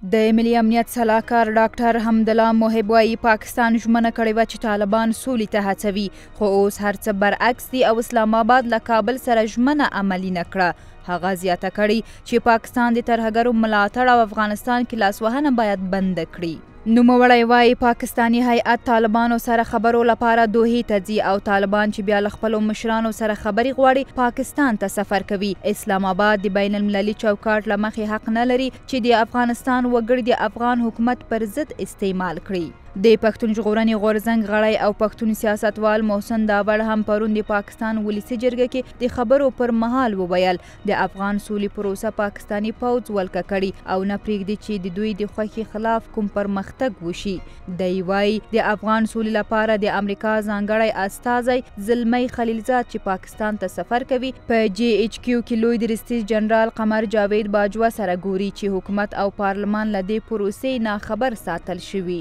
د ملي امنیت سلاکار ډاکټر حمدالله محب وايي، پاکستان ژمنه کړې وه چې طالبان سولې ته هڅوي، خو اوس هر څه برعکس دي او اسلام آباد له کابل سره ژمنه عملي نه کړه. هغه زیاته کړې چې پاکستان د ترهګرو ملاتړ او افغانستان کې لاسوهنه باید بنده کړي. نوموړی وايي، پاکستاني هیئت طالبانو سره خبرو لپاره دوحې ته ځي او طالبان چې بیا له خپلو مشرانو سره خبرې غواړي پاکستان ته سفر کوي. اسلام آباد د بین المللي چوکاټ له مخې حق نه لري چې د افغانستان وګړي د افغان حکومت پر ضد استعمال کړي. د پښتون ژغورنې غورځنګ غړی او پښتون سیاستوال محسن داوړ هم پرون د پاکستان ولسي جرګه کې د خبرو پر مهال وویل، د افغان سولې پروسه پاکستاني پوځ ولکه کړي او نه پرېږدي چې د دوی د خوښې خلاف کوم پرمختګ وشي. دی وایي، د افغان سولې لپاره د امریکا ځانګړی استازی زلمی خلیلزاد چې پاکستان ته سفر کوي، په جي ایچ کیو کې لوی درستیز جنرال قمر جاوید باجوه سره ګوري چې حکومت او پارلمان له دې پروسې ناخبر ساتل شوي.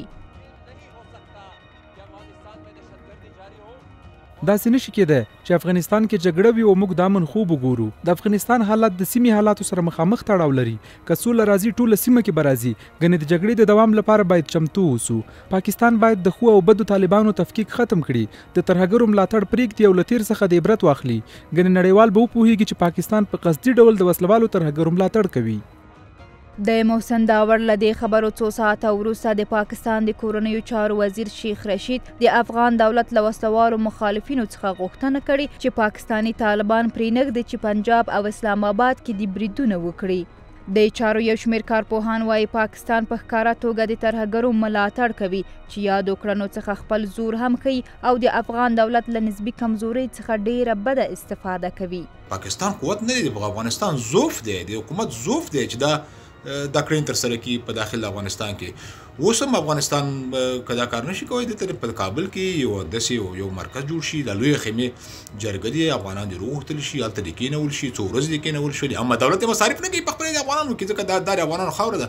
داسې نشي کېدای چې افغانستان کې جګړه وي او موږ د امن خوب وګورو. د افغانستان حالات د سیمې حالاتو سره مخامخ تړاو لري. که سوله راځي ټوله سیمه کې به راځي، ګنې د جګړې د دوام لپاره باید چمتو اوسو. پاکستان باید د ښو او بدو طالبانو تفکیک ختم کړي، د ترهګرو ملاتړ پرېږدي او له تېر څخه د عبرت واخلي، ګنې نړیوال به وپوهېږي چې پاکستان په قصدي ډول د وسلوالو ترهګرو ملاتړ کوي. د محسن داوړ له دې خبرو څو ساعته وروسته د پاکستان د کورنیو چارو وزیر شیخ رشید د افغان دولت له وسلوالو مخالفینو څخه غوښتنه کړې چې پاکستاني طالبان پرېنږدي چې پنجاب او اسلام آباد کې د بریدونه وکړي. د چارو یو شمېر کارپوهان وایي، پاکستان په ښکاره توګه د ترهګرو ملاتړ کوي چې یادو کړنو څخه خپل زور هم ښيي او د افغان دولت له نسبي کمزورۍ څخه ډېره بده استفاده کوي. پاکستان قوت نه دی، د افغانستان ضعف دی، د حکومت ضعف دی چې دا کړنې ترسره کړي په داخل افغانستان کې. اوس هم افغانستان که دا کار نشي کولی، دلته په کابل کې یو داسې یو مرکز جوړ شي، د لویې خیمې جرګه دې افغانان دې روغوښتل شي، هلته دې کېنول شي، څو ورځې دې کېنول شي، اما دولت یې مصارف نه کوي په خپله د افغانانو کې، ځکه دا د افغانانو خاوره ده.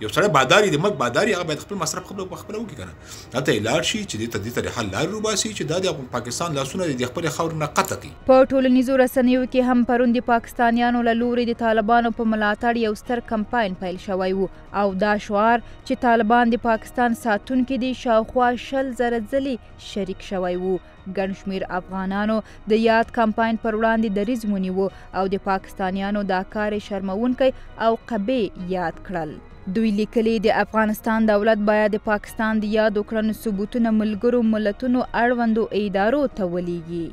یو سړی باداري، د ملک باداري، هغه باید خپل مصرف په خپله وکړي که نه. هلته یې لاړ شي چې دې ته د حل لارې وباسي چې دا د پاکستان لاسونه د خپلې خاورې نه قطع کړي. په ټولنیزو رسنیو کې هم پرون د پاکستانیانو له لوري د طالبانو په ملاتړ یو ستر کمپاین پیل شوی و او دا شعار چې طالبان د پاکستان ساتونکي دي شاوخوا 20,000 ځلې شریک شوی و. ګڼ شمېر افغانانو د یاد کمپاین پر وړاندې دریځ ونیو او د پاکستانیانو دا کار یې شرموونکی او قبیح یاد کړل. دوی لیکلي، د افغانستان دولت باید د پاکستان د یادو کړنو ثبوتونه ملګرو ملتونو اړوندو ادارو ته ولیږي.